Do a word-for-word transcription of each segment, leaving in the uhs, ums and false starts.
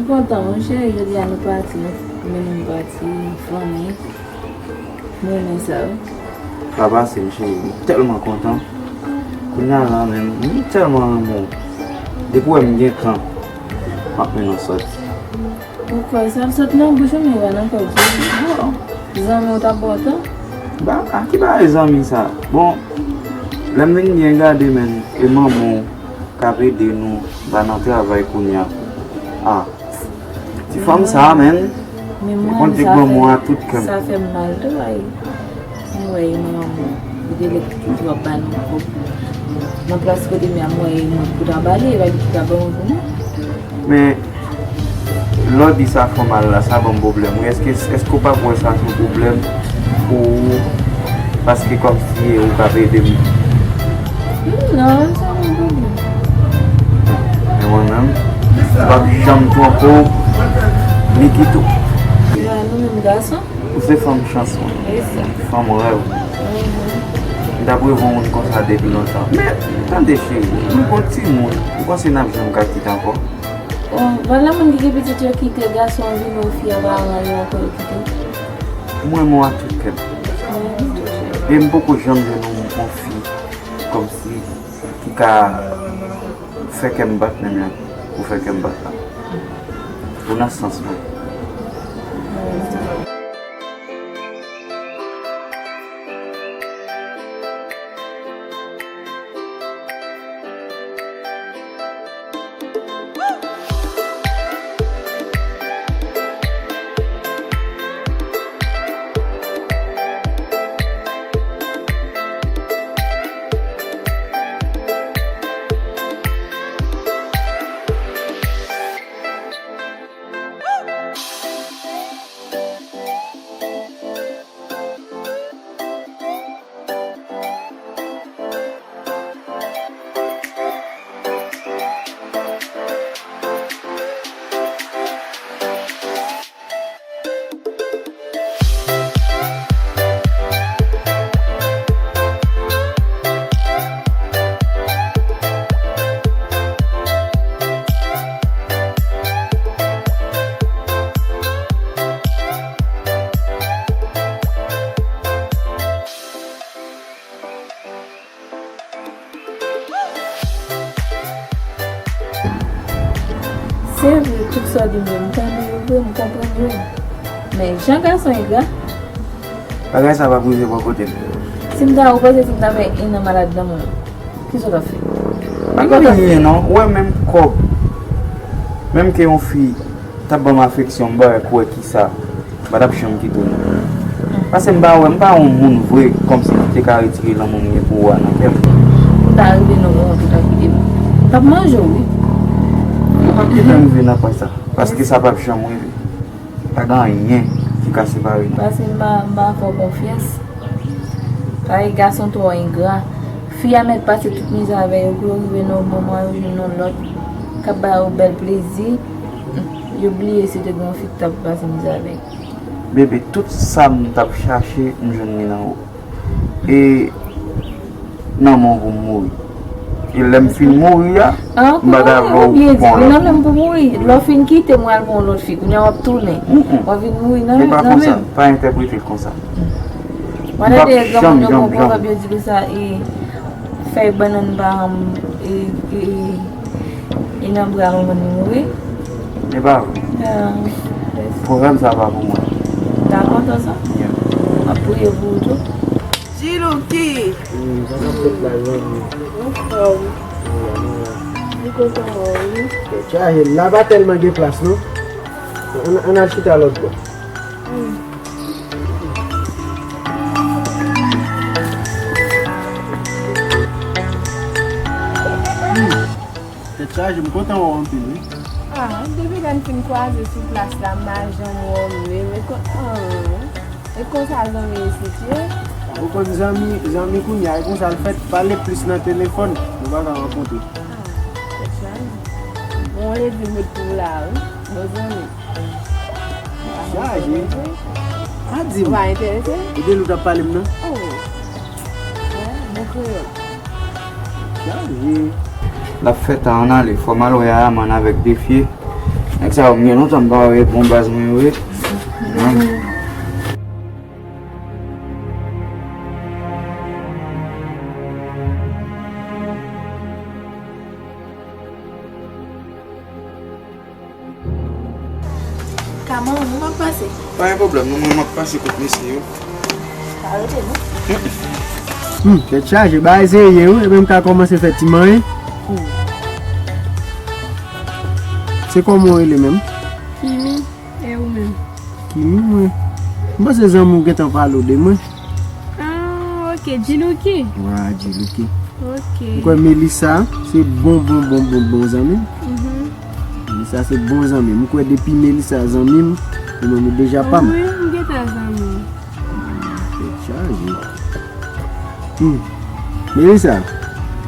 Kontan, monchè, jodi a nou pati. Mwen menm pati, fanmi. Mwen renmen sa, wi. Pa pase, m cheri. M tèlman kontan. Kounye a la, menm, m tèlman renmen w. Depi w wè m gen tan, m ap mennen w sòti. Ou kwè sa l sot nan bouch ou, men pa nan kò w. Bon. Zanmi w t ap ba w tan? Ba, a ki bagay zanmi sa? Bon, lè m vin byen gade, menm, e manman w k ap ede nou ba nan travay kounye a. Ah, ti fanm sa a, menm, men mwen, konn te sa granmou fè, a tout kè m. Sa fè m mal tou, ay. Mwen wè e manman w, li te lè toujou ap ba nou kòb. Nan plas kote m ye a, mwen wè e mwen pou ta ba li, e pa li ki ta ban mwen pou mwen. Men, lè w di sa fè w mal la, sa ban m pwoblèm. Wi, èske, èske w p ap wè sa se yon pwoblèm pou ou? Paske kòmsi e ou k ap ede m. Hmm, non, sa pa yon pwoblèm. Men mwen menm, m p ap janm twonpe w, ni kite w. Ya, nou menm gason. Ou se fanm chans mwen. Wi, sa. Fanm rèv. Mhm. M t ap reve yon moun konsa depi lontan. Men, tande cheri, nou gon timoun. Ou panse n ap janm ka kite ankò? Bon, vwala moun ki gen pitit yo kite gason vini, fi a pa renmen yo ankò yo kite. Mwen, mwen a tout kè m. Mhm. E m poko janm jwenn yon, yon fi kòmsi ki ka fè kè m bat menm jan ou fè kè m bat la. Ou nan sans mwen. Se vre, tout sa w di m yo, m tande yo vre, m konprann yo. Men, jan gason engra. Bagay sa p ap rive bò kote m. Si m ta, ou panse si m ta fè en an malad nan men w, kisa w t ap fè? Pa gen anyen non, ou wè menm kòb. Menm ke yon fi t ap ban m afeksyon, m pa wè kwè kisa. M pa t ap janm kite w non. Paske m pa wè, m pa yon moun vre, kòmsi ki te ka retire lanmou m gen pou ou a nan kè m. Ou ta rive nan moman pou w ta kite m. M t ap manje w, wi. Ou p ap kite m rive nan pwen sa, paske sa p ap janm rive. Pa gen anyen ki ka separe nou. Paske m pa, m pa fè w konfyans. Paske gason twò engra. Fi a mèt pase tout mizè avè yo pou yo rive nan yon moman yo jwenn yon lòt k ap ba yo bèl plezi. Yo bliye si te gen yon fi k t ap pase mizè avè yo. Bebe, tout sa m t ap chache, m jwenn li nan ou. E nan men w pou m mouri. E lè m fin mouri a, m pa ta vle w pran lòt moun. Nan men m pou mouri. Lè w fin kite m, w al pran yon lòt fi. Kounye a w ap tounen. W ap vin mouri nan men m. E pa konsa, pa entèprete l konsa. M p ap janm, janm, janm. Pwovèb yo di konsa, e, fèy bannann pa, e, e, e, e nan bra manman n mouri. E pa vre. Pwovèb sa pa pou mwen. Dakò, tonton? Yeah. M ap priye pou ou tou. G-Louky! Hmm, sa k ap fèt la, zanmi? Anfòm. Wi, ann wè. M kontan wè w, wi. Tèt chaje, la pa tèlman gen plas, non. Ann, ann al chita lòt bò. Hmm. Hmm. Tèt chaje, m kontan wè w anpil, wi. Ah, depi lè n fin kwaze sou plas la, m pa janm wè w menm. E kon-, ah, e konsa zanmi isit ye? Ou konn zanmi, zanmi kounye a, e konsa l fèt, pale plis nan telefòn, nou pa ka rankontre. Ah, tèt chaje. Bon, w le di m met pou w la, wi. Bon zanmi. Chaje. Pa di m. Ou pa enterese? E de li w t ap pale m nan? Oh. Wè, bon kreyòl. Chaje. L ap fè tan an ale. Fò m al wè Ayaman avèk Defye. Nèg sa yo, m gen lontan m pa wè bon baz mwen yo wi. Kaman ou, m ap pase. Pa gen pwoblèm, non, mwen m ap pase kot mesye yo. Pa rete, non. Hmm, tèt chaje, bagay serye, wi, epi m ka kòmanse fè ti manyen. Hmm. Se kòman w rele menm? Kimi, e ou menm? Kimi, mwen. M panse zanmi w gentan pale w de mwen. Ah, ok, Djilouki. Wa, Djilouki. Ok. M kwè Melissa, se bon, bon, bon, bon, bon zanmi m. Mhm. Melissa, se bon zanmi m. M kwè depi Melissa zanmi m, ou menm ou deja pa m. Wi, m gentan zanmi w. Tèt chaje. Hmm. Melissa.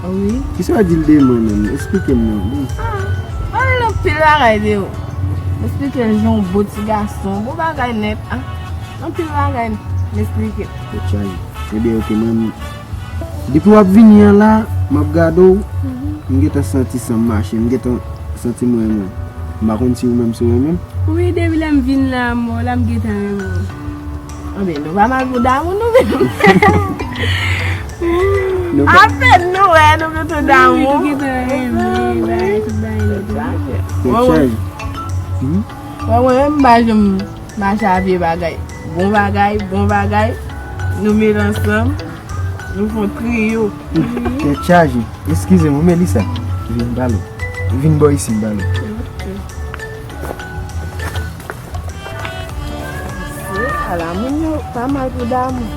Wi. Kisa w di l de mwen menm? Esplike m non. Ah, pale anpil bagay de ou. Esplike l jan w bo ti gason. Bon bagay nèt. Ah, anpil bagay m esplike. Tèt chaje. Ebyen, ok, mwen, depi w ap vini an la, m ap gade w, mhm, m gentan santi san m mache, m gentan santi m renmen w. M pa konn si ou menm si w renmen m. Wi, depi lè m vin la, mò la, m gentan renmen w. Anben, nou pa mal pou damou, nou menm. Nou pa- Apèn nou wè, nou gentan damou. Wi, nou gentan renmen, bagay, tout bagay, nou gentan. Tèt chaje. Hmm? Wè, mwen menm, m pa janm mache a vye bagay. Bon bagay, bon bagay. Nou mele ansanm. Nou fè yon triyo. Tèt chaje. Eskize m, wi, Melissa. Vin pale. Vin bò isi, m pale. Ok. Se, ala moun yo pa mal pou damou.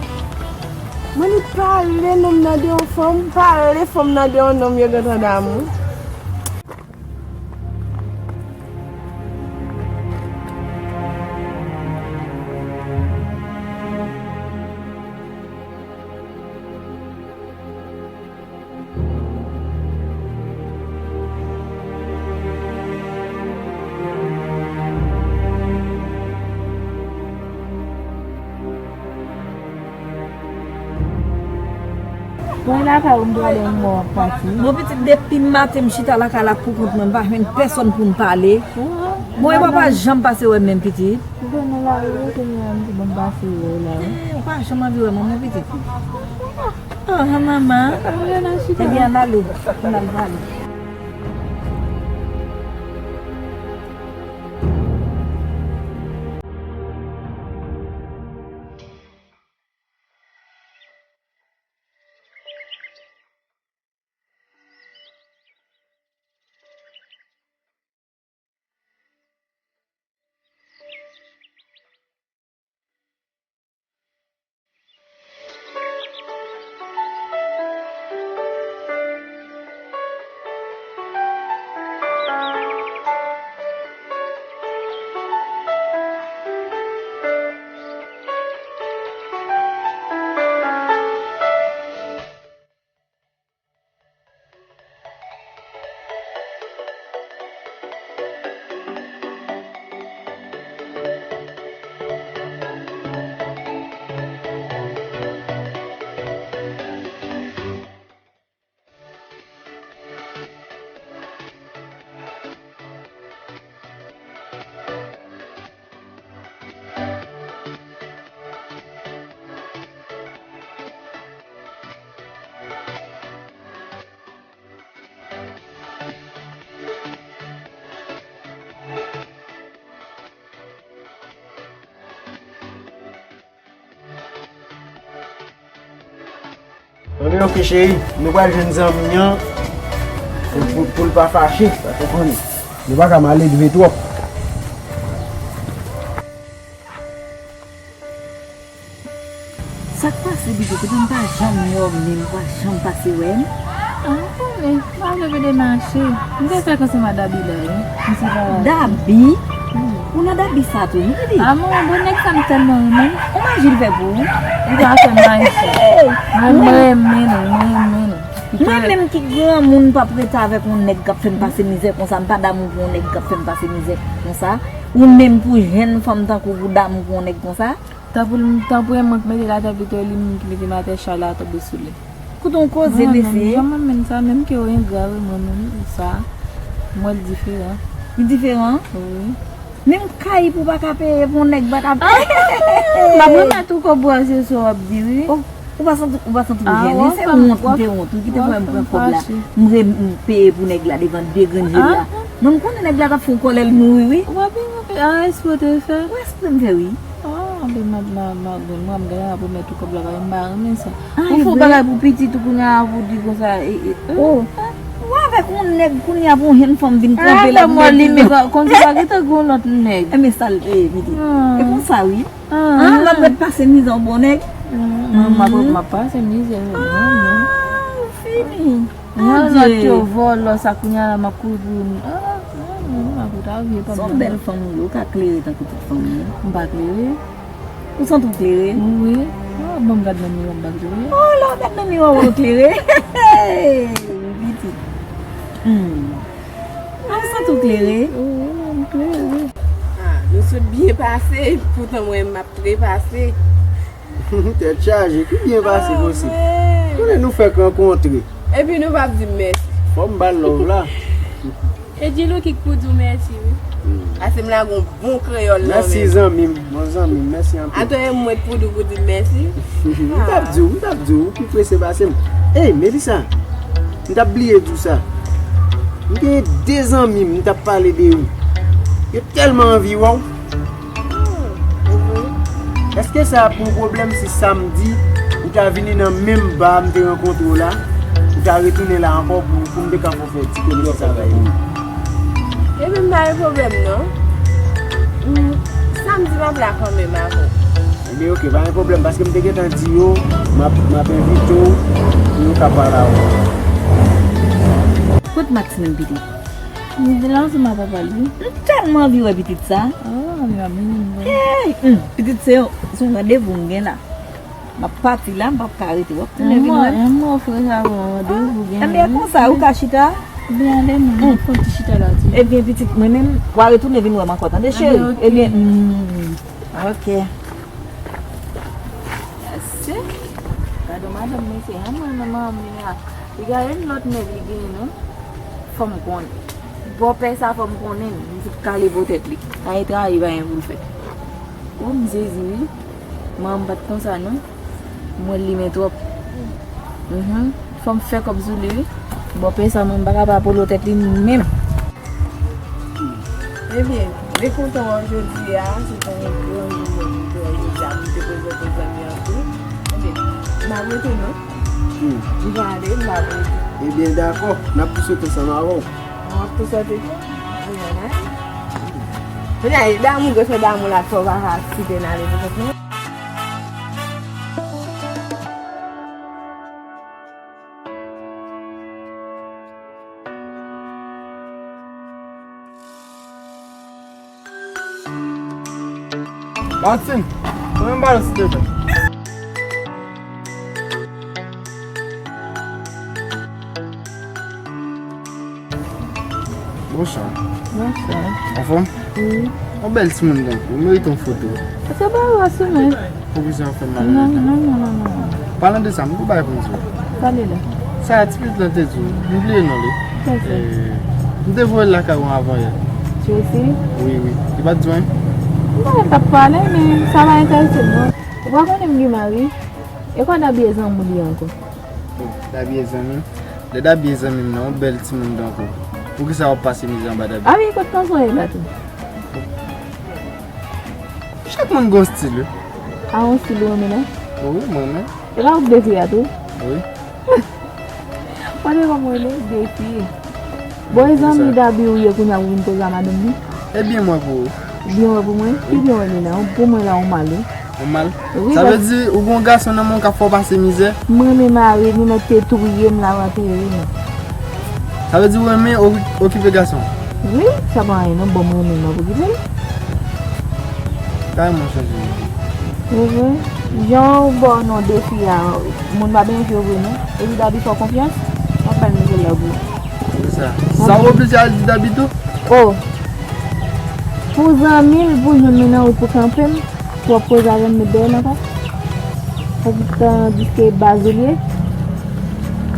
Mwen, li pale nonm nan de yon fanm, pale fanm nan de yon nonm, yo gentan damou. Mwen lakay ou m prale yon mò ap pati. Mon pitit, depi maten m chita lakay la pou kont mwen, m pa jwenn pèsòn pou m pale. Mwen, papa janm pase wè m menm pitit. Ou vin nan lari wi, kounye a m di bon m pase wè w la wi. Eh, ou pa janm anvi wè mwen, mon pitit. Ah, manman. Ebyen, ann ale, ann al pale. Anben, ok, cheri, nou pral jwenn zanmi an pou, pou, pou l pa fache, paske ou konnen, nou pa ka mal elve twòp. Sa k pase, Bibi? Kounya m pa janm wè w menm, ou pa janm pase wè m. Ah, m konnen. M al leve de mache. M te fèk ansanm ak Dabi la, wi. M se pa Dabi? Wi. Ou nan Dabi sa tou, wi, Bibi? Ah, mwen, bon nèg sa m tèlman renmen. Ou manje l fè pou ou? Li pa fè m anyen. Hey! Mwen, mwen renmen l, mwen renmen l. Mwen menm ki granmoun p ap rete avèk yon nèg k ap fè m pase mizè konsa, m pa damou pou yon nèg k ap fè m pase mizè konsa. Ou menm pou jèn fanm tankou w, pou damou pou yon nèg konsa? Tan pou l, tan pou e mwen k mete l atè pito li, m ki mete m atè chay la tonbe sou li. Koute yon koze, mesye. Mwen menm, jan mwen menm sa, menm ke w engra, wi, mwen menm, sa, m wè l diferan. Diferan. Wi. Menm kay pou pa ka peye pou yon nèg pa ka peye. M ap remèt ou kòb ou a, se sa w ap di, wi. Oh, ou pa santi, ou pa santi ou jennen? Se wont ki te wont, wi, ki te fè m pran kòb la. M re-, m peye pou nèg la devan de grenn je l la. Mwen, m konnen nèg la t ap fè yon kòlè l mouri, wi. Ou pa byen an respè w te fè. Ou espre m fè, wi. Ah, ben, m ap, m ap, m ap, m ap gade, m ap remèt ou kòb la, paske m pa renmen sa. Ou fè yon bagay pou pitit ou kounye a, pou di konsa, e, e, oh. Ou avèk yon nèg kounye a, pou yon jèn fanm vin kanpe la, pou mèt li, men konn se pa gentan gen yon lòt nèg. E men sa l te ye, pitit. E konsa, wi. Ah, l ap mèt pase mizè yon bon nèg. M ap, m ap pase mizè, wi. Ah, ou fini. Mwen, lòt yo vòlò, sa kounye a la, m ap kouri pou yo. Ah, ah, non, m ap koute a vye pa m. Se yon bèl fanm ou ye, ou ka klere tankou tout fanm yo. M pa klere. Ou santi w klere? Wi. Ah, bon, m gad nan miwa, m pa klere. Oh, lè w gad nan miwa, w klere. Pitit. Hmm. Ah, ou santi w klere? Wi, m klere. Ah, nou sot byen pase, poutan mwen, m ap trepase. Tèt chaje, ki byen pase konsa. Konnen nou fèk rankontre. Epi nou p ap di m mèsi. Fò m ba l love la. E di Lucky k pou di w mèsi, wi. Pase m lage yon bon kreyòl nan men. Mèsi, zanmi m. Bon zanmi m, mèsi anpil. Atò, e mwen k pou di w pou di m mèsi? M t ap di w, m t ap di w, ou pi prese pase m. Ey, Melissa, m t ap bliye di w sa. M gen de zanmi m, m t ap pale de ou. Yo tèlman anvi wè w. Èske sa ap yon pwoblèm si samdi ou ta vini nan menm ba a m te rankontre w la, ou ta retounen la ankò pou, pou m te ka fè w fè ti konesans avèk ou? Ebyen, m pa gen pwoblèm non. M, samdi m ap la kanmenm avè w. Ebyen, oke, pa gen pwoblèm, paske m te gentan di yo, m ap, m ap envite w pou yo ka pale avè w. Kot Max menm, pitit? Li di l ansanm ak papa l, wi. M tèlman anvi wè pitit sa. Oh, m ap vini, m vini. Ey, hmm, pitit se yon, se yon randevou m gen la. M ap pati la, m p ap ka rete. W ap tounen vin wè m. Mwen, mwen ofri sa pou yon randevou gen. Ebyen, konsa, ou ka chita? Ebyen, ale, mwen, m ap fè yon ti chita la, ti. Ebyen, pitit, mwen menm, w a retounen vin wè m ankò, tande, cheri? Ebyen, oke. Ebyen, hmm, oke. Mesye, gade madanm mesye a, mwen menm manmi a. Li gen yon lòt nèg li genyen non. Fò m konnen. Bòpè sa fò m konnen l. Li fout kale po tèt li. Kay travay li pa gen pou l fè. O, m sezi wi. Manman m pa t konsa non. M wè l limen twòp. Mhm. Fò m fè kòb sou li wi. Bòpè sa mwen m pa ka pa polo tèt li menm. Ebyen, mwen kontan wè w jodi a, se te yon gran jou mwen te wè w jodi a, pou m te prezante zanmi anpil. Ebyen, m ap rete non. Hmm. M prale, m ap rete. Ebyen, dakò, n ap tou sot ansanm avè w. Mwen ap tou sot tou. Ebyen, nice. Ebyen, damou, gwo sò damou la, fò w pa ka site n ale pou kont nou. Martine, pran yon bal silvouplè. Bonswa. Bonswa. Anfòm? Wi. Yon bèl timoun tankou w merite yon foto. Sa pa raso, men. Poukisa w fè m mal? Non, non, non, non, non. Palan de sa, m gon bagay pou m di w. Pale la. Sa a, ti pitit lan te di w, m bliye non li. Kiyès? Eh, m te voye l lakay ou avan yè. Josie? Wi, wi. Li pa t di w anyen? M pa konn t ap pale, men sa pa enterese m non. Ou pa konnen m gen mari? E kwa Dabi e zanmi w li ankò? Bon, Dabi e zanmi m. Lè Dabi e zanmi m nan, yon bèl timoun tankou w. Poukisa w ap pase mizè anba Dabi? Abi, kot kanson ye la tou? Chak moun gon stil, wi. A, yon stil ou renmen non? Wi, mwen renmen. E pa ou k de fi a tou? Wi. Mwen te konn rele de fi. Bon, e zanmi Dabi ou ye kounye a ou vin poze a madanm li? E byen mwen pou ou. Byen wè pou mwen? Ki byen wè li la? Pou mwen la, yon mal wi. Yon mal? Wi. Sa vle di ou gon gason nan men w k ap fè w pase mizè? Mwen renmen mari m, li mèt te touye m, l ap antere m. Sa vle di ou renmen o-, okipe gason? Wi, sa pa anyen non, bon, mwen renmen m ap okipe l. Kay mwen chanje. Mhm. Jan w ba w non de fi a, moun pa benefye w vre non. Epi Dabi fè w konfyans, m ap bay nouvèl la pou ou. Sa. Sa w oblije al di Dabi tou? Oh. Pou zanmi l, pou jwenn mwen nan ou pou kanpe m, pou w ap koze avè m met dèyè m ankò? Tandiske baz ou l ye?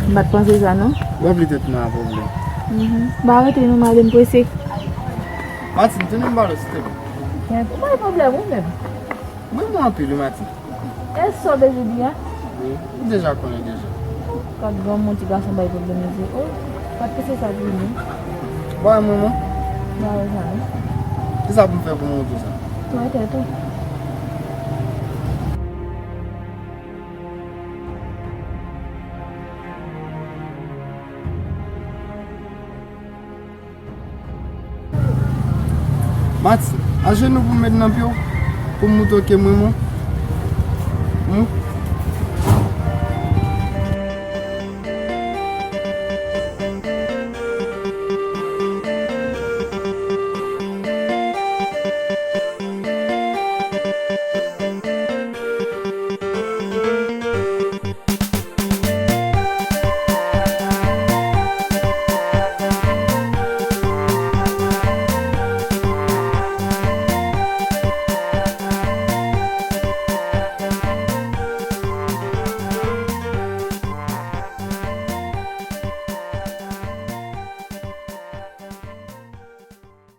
M pa t panse sa non. W ap li tèt mwen a pwoblèm. Mhm. M pa rete non, m ale, m prese. Martine, tounen m ba w silteple. Gen, ou bay pwoblèm ou menm. Mwen mwen anpil wi, Martine. E sa w bezwen di a? Wi, ou deja konnen deja. Gad granmoun, ti gason bay pwoblèm mesye. Oh, pa t panse sa pou li non. Ba mwen mwen. Ba wè sa non. Kisa pou m fè pou mwen tou sa? Tou entè tou. Martine, ajenou pou m met nan pye w, pou m moutre w ke mwen mwen. Hmm?